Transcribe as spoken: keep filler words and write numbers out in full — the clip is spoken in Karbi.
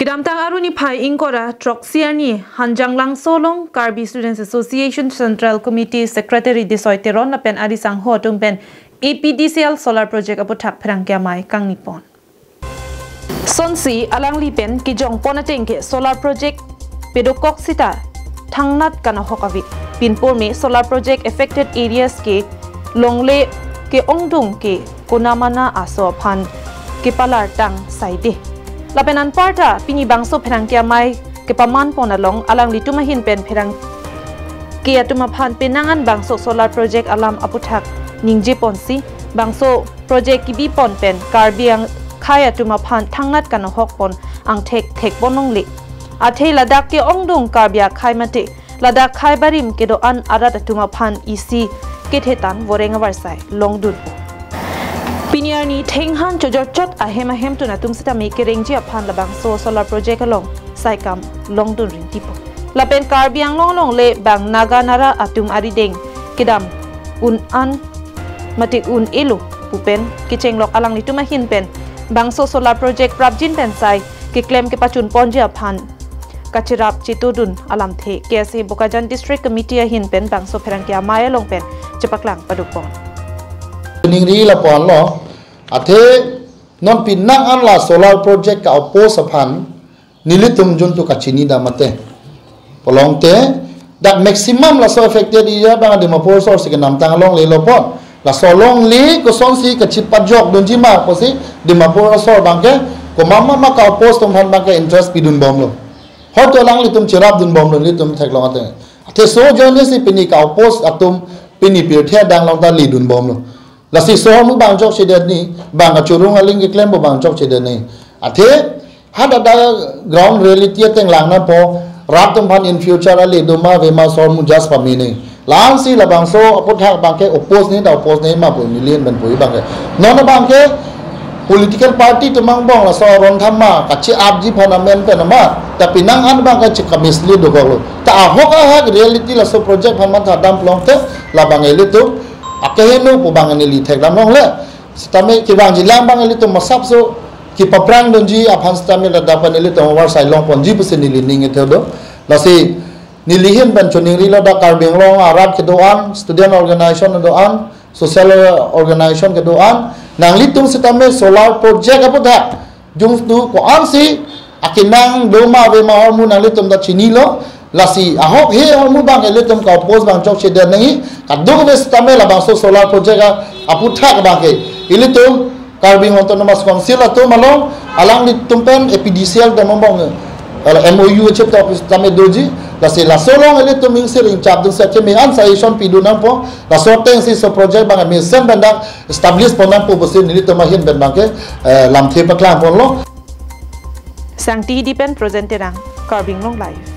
Kedamtang Arni phai ingkoi ra throksi arni Hanjanglangso along Karbi Students Association Central Committee Secretary Desoi Teron lapen ari sangho atum pen A P D C L solar project aputhak pherangke amei kangni pon. Sonsi alangli pen kejong pon ateng ke solar project pedokok sita thangnat kanahok ave. Pinpur me solar project affected areas ke longle ke-ongdung ke konamana aso aphan kepalar tang saide. Lapen anparta pini bangso pherangke amei kepaman pon along alanglitum ahin pen pherangke atum aphan penang an bangso solar project alam aputhak ningje ponsi bangso project kebi pon pen Karbi akhei atum aphan thangnat kanahok pon angthek thek pon longle. Athe ladak ke-ongdung Karbi akhei mate ladak akhei barim kedo-an arat atum aphan isi kethe tan voreng avarsai longdunpo. Pini arni thenghan chojor chot ahem ahemtun atum sitame kerengji aphan labangso solar project along saikam longdun rintipo. Lapen Karbi Anglong along le bang Naga Nara atum arideng kedam un-an mate un-elo pu pen kechenglok alanglitum ahin pen bangso solar project prapjin pen sai keklem kepachun ponji aphan kacherap chetudun alamthe K S A Bokajan District Committee ahin pen bangso pherangke amei along pen chepaklang paduk pon. Ningri lapu-an lo, athe non penang an la solar project ka-oppose aphan nelitum juntu kachini dam mate. Pulote dak maximum laso affected area abang Dimapur asor si kenamtang longle lo pon. Laso longle kosonsi kachipajok dunji ma pusi Dimapur asor abangke komat ma ka-oppose atum aphan abangke interest pidun bomlo. Hoito alanglitum cherapdun bomlo nelitum theklong ateng. Athe so ajoine si pini ka-oppose atum pini pirthe adang along ta ledun bomlo. Lasi so ahormu bang chokchedet ni, bang kachorong aling keklem pu bang chokchedet ni. Athe hadak ground reality ateng lang nangpo, rat atum aphan in future ale doma avema so ahormu just pame ni. La-ansi labangso aputhak abangke oppose ni, ta oppose ni ma pu neli ahin pen pu abangke. Non abangke political party atum angbong laso aron thama kache-apji aphan amen pen ma, ta penang an abangke chekamislead dokoklo. Ta ahok ahak reality laso project aphan matha dam pulote labang ilitum akeheno pu abang neli thekdam longle. Sitame kevangjilang abang ilitum masapso kepaprang dunji aphan sitame ladak pen ilitum avarsai long ponji pusi neli ning kethe do. Lasi neli ahin pen choningrilo dak Karbi Anglong arat kedo-an, student organization kedo-an, social organization kedo-an, nanglitum sitame solar project aputhak jungtu ko-ansi akenang doma avema ahormu nanglitum ta chinilo. Lasi ahok he ahormu abang ilitum ka-oppose bang chokchedet nangji. Kadokave sitame labangso solar project a-, aputhak abangke ilitum Karbi Anglong Autonomous Council atum along alanglitum pen A P D C L atum angbong, eh, M O U chepta office tame doji. Lasi laso along ilitum ingsir ingchap dun sa keme an suggestion pidun nangpo. Laso atengsi so project abang mesen pen dak establish pon nangpo pusi nelitum ahin pen abangke, eh, lamthe paklang ponlo. Sangti Hidi pen Projen Terang, Karbi Anglong Live.